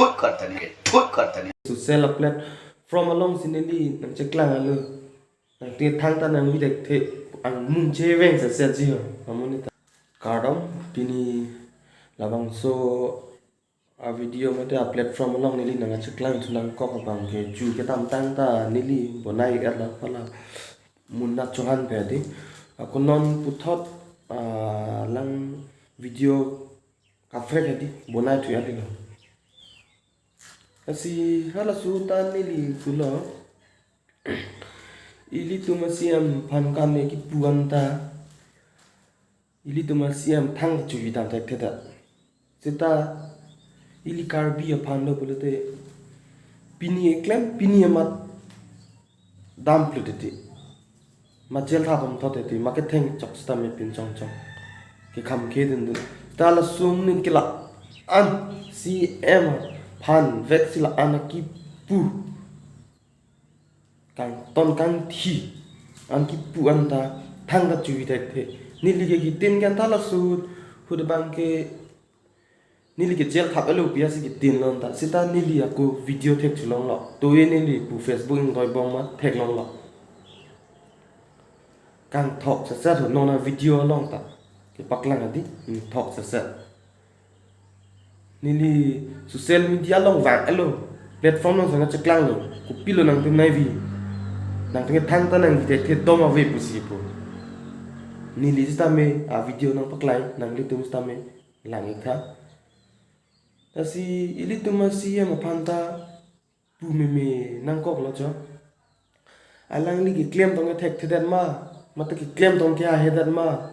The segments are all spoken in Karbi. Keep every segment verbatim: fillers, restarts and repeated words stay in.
Thut kartani, thut kartani. Social platform alongsi neli nangcheklang alo. Nangtethang ta nangvidek the, angmun cheveng se se ji ho. Amonit ta. Kardom, pini labangso a video mate a platform along neli nangcheklang thu nangkok abang ke chu kedamtang ta neli bonai-et lo hala munna chohan pe di. Ako non puthot, ah, lang video kaprek hedi bonai thu ya di lo. Lasi halaso ta neli pulo. Ilitum a-C M aphan kane kipu anta. Ilitum a-C M thang chuvi dam thekthedet. Seta ili Karbi aphan do pulote pini eklem pini amat dam pulote. Ma jail thap am thot te ma ketheng chok seta me pin chong chong. Kekham kedun dun. Ta lason ning ke la-an C M aphan vek si la-an kipu. Kangton kangthi an kipu anta thang ta chuvi thekthe. Neli ke kitin kan ta laso hut abang ke neli ke jail thap alo pi asi kitin lon ta. Seta neli ako video thek chulong lo. Toye neli pu Facebook ingdoi bong ma theklong lo. Kangthok sesa thu non a video along ta kepaklang adi, hmm, thok sesa. Neli social media along vang alo, platform along sanga cheklang lo, kopilo nangtum nangvi. Nangtum thang ta nangvidek the dom ave pusi pu. Neli sitame a video nangpaklang, nanglitum sitame lang-ik tha. Lasi ilitum a-C M aphan ta pu meme nangkok lo cho. Alangli keklem tong kethekthedet ma, mate keklem tong ke-ahedet ma,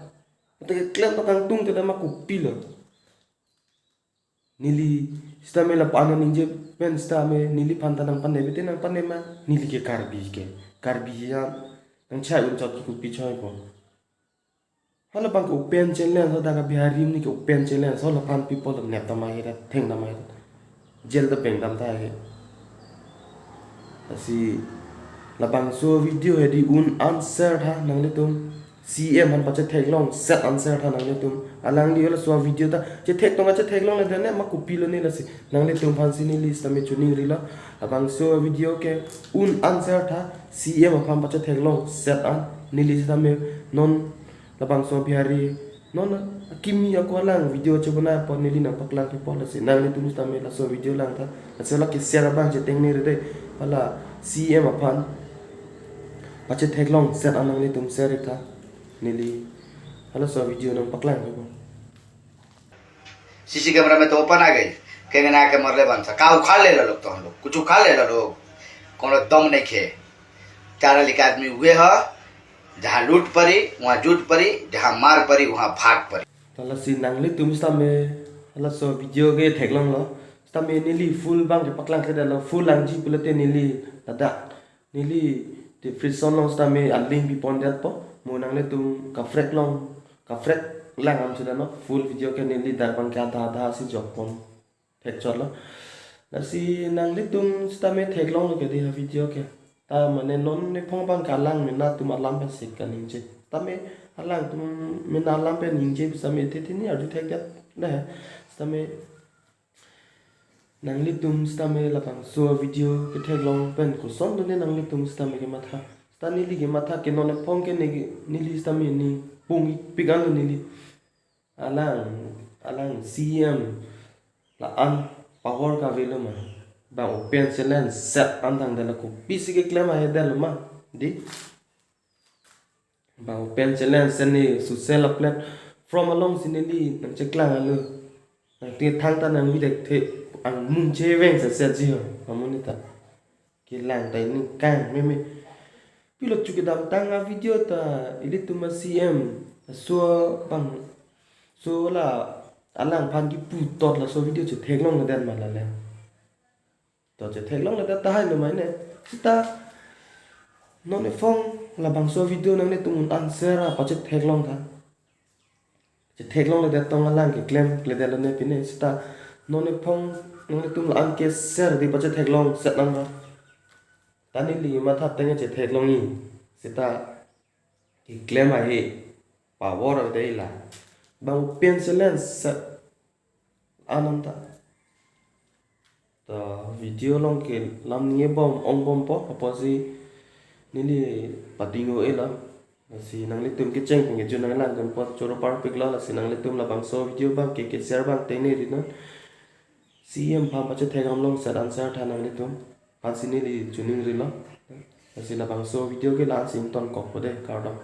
mate keklem tong kangtungthedet ma kopilo. Neli sitame lapu-an ningje pen sitame neliphan ta nangpane bete nangpane ma, neli ke Karbi ke. Karbi ya nangchai un chot ke kopi choi ko. Hala abang ke open challenge, hadak a-Bihari ni ke open challenge, hala aphan people nep dam ahe, theng dam ahe. Jail ta peng dam ta ahe. Lasi labangso video hedi un an share tha nanglitum. C M aphan pachetheklong set an share tha nanglitum. Alangli halaso video ta chethek tong chetheklongledet ne ma kopilo ne lasi. Nanglitum aphansi neli sitame choningrilo. Labangso video ke un an share tha C M aphan pachetheklong set an neli sitame non labangso Bihari non akimi ako alang video chebonai apot neli nangpaklang ke apot lasi nanglitum sitame laso video lang tha. Lasi la ke-share abang chetengne rede hala C M aphan pachetheklong set an nanglitum share tha. Neli halaso video nangpaklang ke apot. CC camera में तो ओपन आ गई, कैमरा के मरले बन सा का उखाड़ ले ला लोग, तो हम लोग कुछ उखाड़ ले ला लोग, कोनो दम नहीं खे। चार आली के आदमी हुए ह, जहाँ लूट पड़ी वहाँ जूट पड़ी, जहाँ मार पड़ी वहाँ भाग पड़ी। Ta lasi nanglitum sitame halaso video ke theklonglo. Sitame neli full abang kepaklang kledetlo, full langji pulote neli ladak neli description along sitame a-link pipondetpo. Mo nanglitum kaprek along, kaprek lang am sudano full video ke neli dak abang ke adha adha si jokpon thekchotlo. Lasi nanglitum sitame theklonglo ke di ha video ke. Ta mane non nephong abang ke alang mena atum alam pen sik kaningje. Tame alangtum mena alam pen ningje sitame the the ni arju thekdet. Dah, sitame nanglitum sitame labangso video ketheklong pen koson done nanglitum sitame kematha. Sita neli kematha ke non nephong ke neli, neli sitame ningpung-ik pik anlo neli. Alang, alang C M la-an power kavelo ma. Bang open challenge set an thangdet lo, kopisi keklem ahedetlo ma. Di. Bang open challenge seni social platform alongsi neli nangcheklang alo. Nangtethang ta nangvidek the, angmun cheveng se se ji ho, amonit ta. Kelang ta ini kang meme. Pilo chu kedamtang a video ta ilitum a-C M. So bang, so la alangphan kipu tot laso video chetheklongledet ma lale. To chetheklongledet tahai lo mane. Sita non nephong labangso video nanglitum un an share a pachetheklong tha. Chetheklongledet tong alang keklem kledetlo ne pine sita non nephong nanglitum la-an ke share di pachetheklong set nang ba. Ta neli matha tenge chetheklongji sita keklem ahe power ave la. Bang open challenge set an anta. Ta video along ke lam ningje bom ong bompo, apotsi neli pading-o-elo. Lasi nanglitum kecheng pen kejun nanglang dunpon choro parpiklo, lasi nanglitum labangso video abang ke ke share abang tengne rinon. C E M aphan pachethek damlong set answer tha nanglitum. Ansi neli chuning rilo. Lasi labangso video ke la-ansi ingtonkokpo dei, kardom.